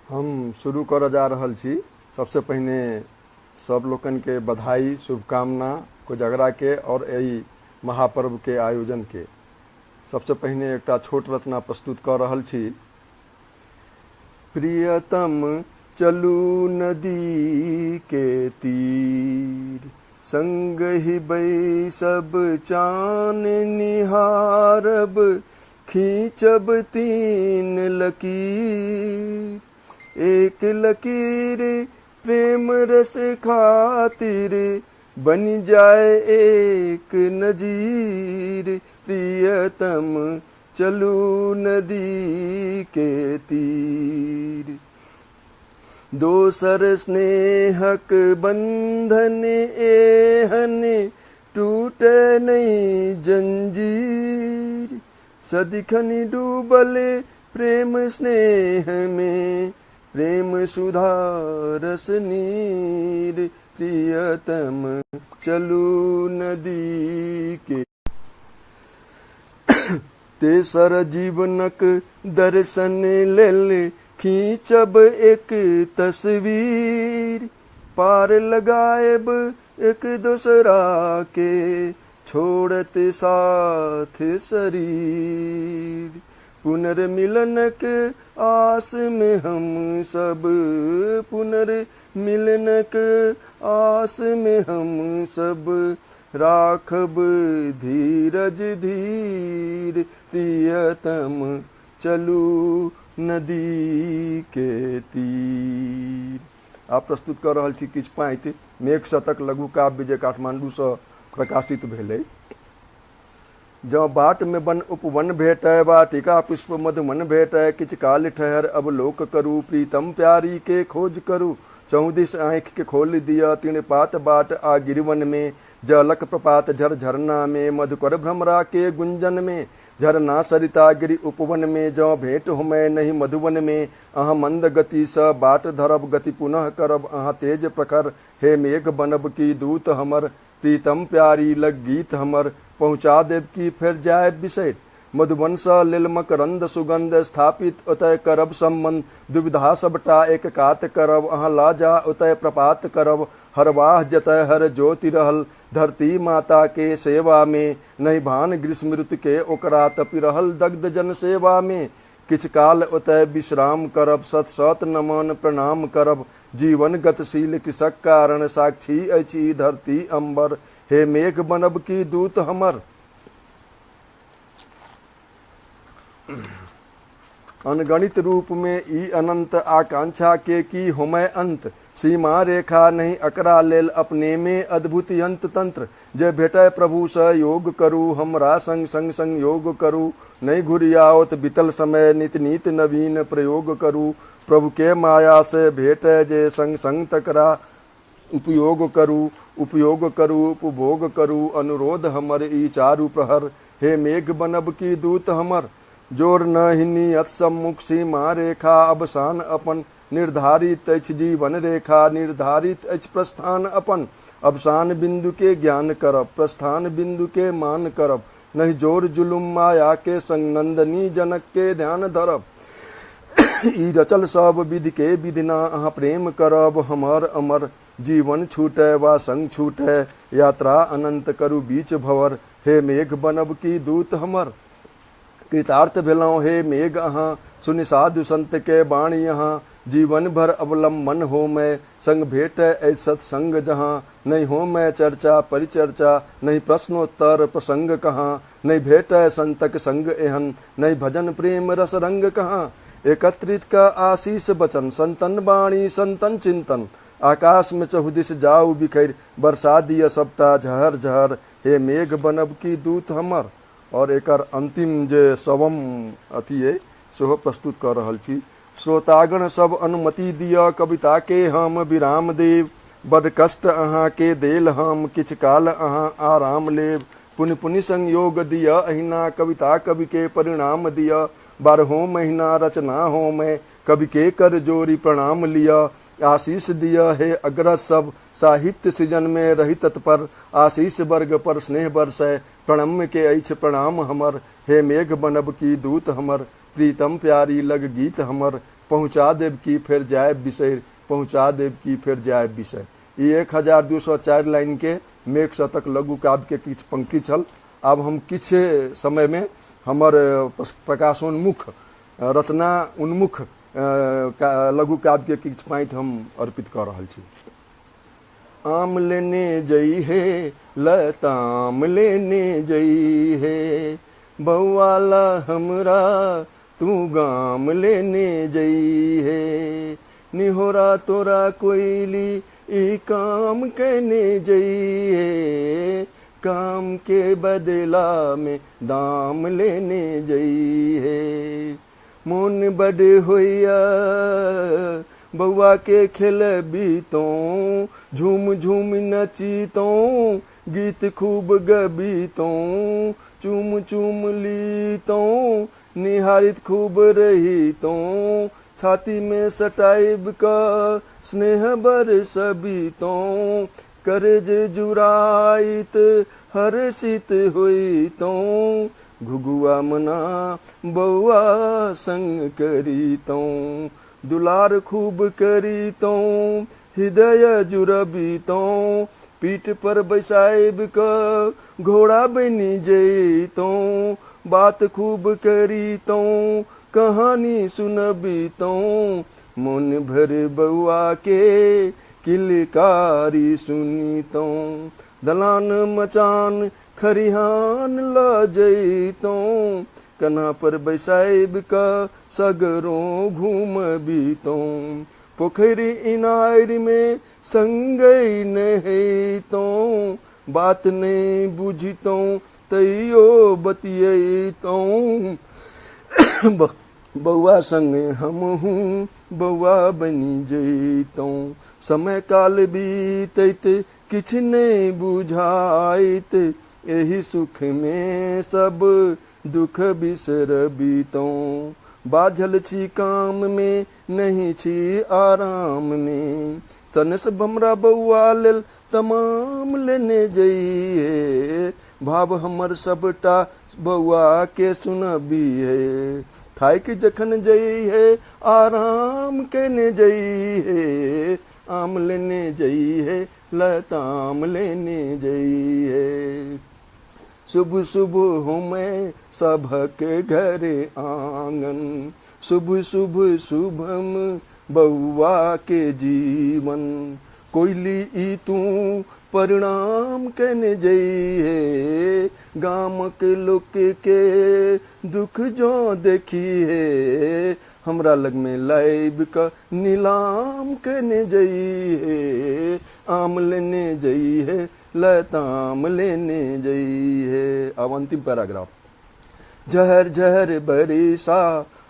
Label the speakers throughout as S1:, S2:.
S1: हम शुरू करऽ जा रहल छी। सबसे पहिने सब लोकनि के बधाई, शुभकामना कोजगरा के और एहि महापर्व के आयोजन के। सबसे पहिने एकटा छोट रचना प्रस्तुत कऽ रहल छी। प्रियतम चलू नदी के तीर, संग ही बैसब चान निहारब, खींचब तीन लकीर। एक लकीर प्रेम रस खातिर, बन जाए एक नजीर। प्रियतम चलू नदी के तीर। दोसर स्नेहक बंधन एहन, टूटे नहीं जंजीर। सदिखन डूबल प्रेम स्नेह में, प्रेम सुधा रस नीर। प्रियतम चलू नदी के। तेसर जीवनक दर्शन लेल खींचब एक तस्वीर। पार लगाएब एक दोसरा के, छोड़त साथ शरीर। पुनर्मिलनक आस में हम सब, पुनर्मिलनक आस में हम सब, राखब धीरज धीर। प्रियतम चलू नदी के तीर। आप प्रस्तुत कऽ रहल छी किछु पाँति मेघ शतक लघु काव्य जे काठमांडूसँ प्रकाशित भेलै। जँ बाट में वन उपवन भेटय, वाटिका पुष्प मधुमन भेटय, किछु काल ठहर अवलोक करू, प्रीतम प्यारी के खोज करू। चौदिस आँखि के खोल दिया, तिण पात बाट आ गिरवन में, जलक प्रपात झर झरना में, मधुकर भ्रमरा के गुंजन में, झरना सरिता गिरि उपवन में, जँ भेंट होमय नहीं मधुबन में, अहाँ मंद गति सँ बाट धरब, गति पुनः करब अहाँ तेज प्रखर। हे मेघ बनब की दूत हमर, प्रीतम प्यारी लग गीत हमर, पहुँचा देब की फेर जायब बिसरि। मधुबन सँ लेल मकरंद सुगंध, स्थापित ओतय करब संबंध, दुविधा सबटा एक कात करब, अहाँ लऽ जा ओतय प्रपात करब। हरवाह जतय हर ज्योति रहल, धरती माता के सेवा में, नहीं भान ग्रीष्म ऋतु के ओकरा, तपि रहल दग्ध जन सेवा में। किछु काल ओतय विश्राम करब, सत सत नमन प्रणाम करब, जीवन गतिशील कृषक कारण, साक्षी अछि धरती अंबर। हे मेघ बनब की दूत हमर। अनगणित रूप में ई अनंत, आकांक्षा के की होमय अंत। सीमा रेखा नहीं अकरा लेल, अपने में अद्भुत यंत्र तंत्र। जे भेटय प्रभु सँ योग करू, हमरा संग संग संयोग करू। नहीं घुरियाओत बीतल समय, नित नित नवीन प्रयोग करू। प्रभु के माया से भेटय जे संग संग तकरा उपयोग करू। उपयोग करू उपभोग करू, अनुरोध हमर ई चारू प्रहर। हे मेघ बनब की दूत हमर। जोर नहि नियत सम्मुख सीमा रेखा, अवसान अपन निर्धारित अछि जीवन रेखा, निर्धारित अछि प्रस्थान अपन। अवसान बिंदु के ज्ञान करब, प्रस्थान बिंदु के मान करब। नहि जोर जुलुम माया के संग, नंदनी जनक के ध्यान धरब। ई रचल सब विधि के विधिना, अहाँ प्रेम करब हमर अमर। जीवन छूटे वा संग छूटे, यात्रा अनंत करू बीच भवर। हे मेघ बनब की दूत हमर। कृतार्थ भेलहुँ हे मेघ अहाँ, सुनि साधु संत के बाणी अहाँ। जीवन भर अवलंबन हो मैं, संग भेटे ऐ सत्संग जहाँ। नहीं हो मैं चर्चा परिचर्चा, नहीं प्रश्नोत्तर प्रसंग कहाँ। नहीं भेटे संतक संग एहन, नहीं भजन प्रेम रस रंग कहाँ। एकत्रित का आशीष बचन, संतन बाणी संतन चिंतन। आकाश में चहुदिस जाऊ बिखर, बरसा दिय सबटा झहर झहर। हे मेघ बनब की दूत हमर। और एकर अंतिम जे सवम अथी अइ सेहो प्रस्तुत कऽ रहल छी। श्रोतागण सब अनुमति दिअ, कविता के हम विराम देब। बड कष्ट अहाँ के देल हम, किछु काल अहाँ आराम लेब। पुनि पुनि संयोग दिअ अहिना, कविता कवि के परिणाम दिअ। बारहों महीना रचना हो मैं, कवि के कर जोरी प्रणाम लिअ। आशीष दिया हे अग्रज सब, साहित्य सृजन में रही तत्पर। आशीष वर्ग पर स्नेह बरसै, प्रणम्य के अछि प्रणाम हमर। हे मेघ बनब की दूत हमर, प्रीतम प्यारी लग गीत हमर। पहुँचा देब की फेर जायब बिसरि, पहुँचा देब की फेर जायब बिसरि। ई 1204 लाइनके मेघ शतक लघु काव्यके किछु पंक्ति छल। आब हम किछु समयमे हमर प्रकाशोन्मुख रचना उन्मुख लघु काव्यके किछु पाँति हम अर्पित कऽ रहल छी। आम लेने जइहे लताम लेने जइहे, बौआला हमरा तू गाम लेने जइहे, निहोरा तोरा कोइली ई काम केने जइहे, काम के बदला में दाम लेने जइहे। मोन बड होइया बौआ के खेलबितौं, झूम झूम नचितौं गीत खूब गबितौं, चूम चूम लीतौं निहारित खूब रहितौं, छाती में सटाइब क स्नेह बरसबितौं, कर्ज जुराइत हर्षित होइतौं, घुघुआ मना बौआ संग करितौं, दुलार खूब करितौं हृदय जुड़बितौं, पीठ पर बैसाइब क घोड़ा बनि जइतौं, बात खूब करितौं कहानी सुनबितौं, मन भर बौआ के किलकारी सुनितौं, दलान मचान खरिहान ल जइतौं, कन्हा पर बैसाइब क सगरों घूमबितौं, पोखरि इनारि में संगै नहैतौं, बात नहीं बुझितौं तैयो बतियैतौं, बौआ संग हमहूँ बौआ बनि जइतौं, समय काल बीतैत किछु नहि बुझाइत, एहि सुख में सब दुख बिसरबितौं, बाझल छी काम में नहीं छी आराम में, सनस भमरा बौआ लेल तमाम लेने जइहे, भाव हमर सबटा बौआ के सुनबिहे, थाकि जखन जइहे आराम केने जइहे, आम लेने जइहे लताम लेने जइहे। शुभ शुभ होमे सबक घर आंगन, शुभ शुभ शुभम बौआ के जीवन, कोइली ई तू परिणाम केने जइहे, गामक लोक के दुख जो देखिहे, हमरा लग में लाइब क नीलाम केने जइहे, आम लेने जइहे लताम लेने जइहे। अब अंतिम पैराग्राफ। जहर जहर बरिसा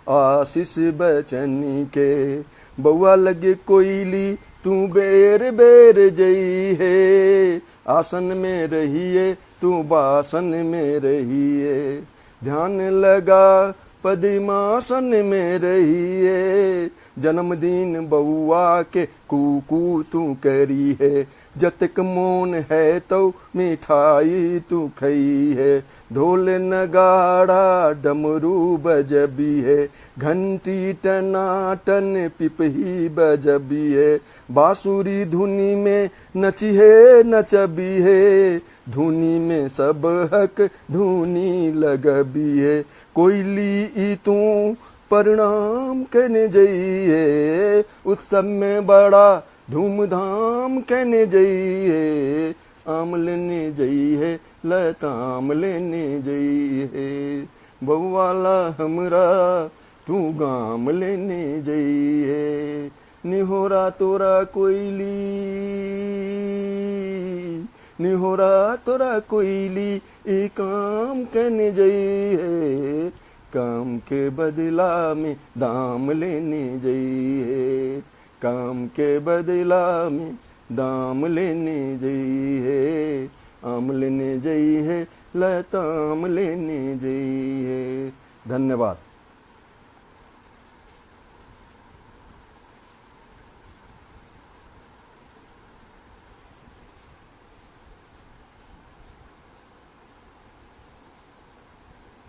S1: आशीष बचन के, बौआ लगे कोइली तू बेर बेर जइहे, आसन में रहिए तू बासन में रहिए, ध्यान लगा पद्मासन में रहिए, जन्मदिन बउआ के कूकू तू करी है, जतक मोन है तो मिठाई तू खई है, ढोल नगाड़ा डमरू बजबी है, घंटी टनाटन पिपही बजबी है, बांसुरी धुनी में नची है नचबी है, धुनी में सब हक धुनी लगबी है, कोयली ई तू प्रणाम कहने जइए, उत्सव में बड़ा धूमधाम कहने जइए, आम लेने जइए लताम लेने जइए, बउवाला हमरा तू गाम लेने जइए, निहोरा तोरा कोयली निहोरा तोरा कोयली ई काम कहने जइए, काम के बदला में दाम लेने जइए, काम के बदला में दाम लेने जइए, आम लेने जइए लताम लेने जइए। धन्यवाद।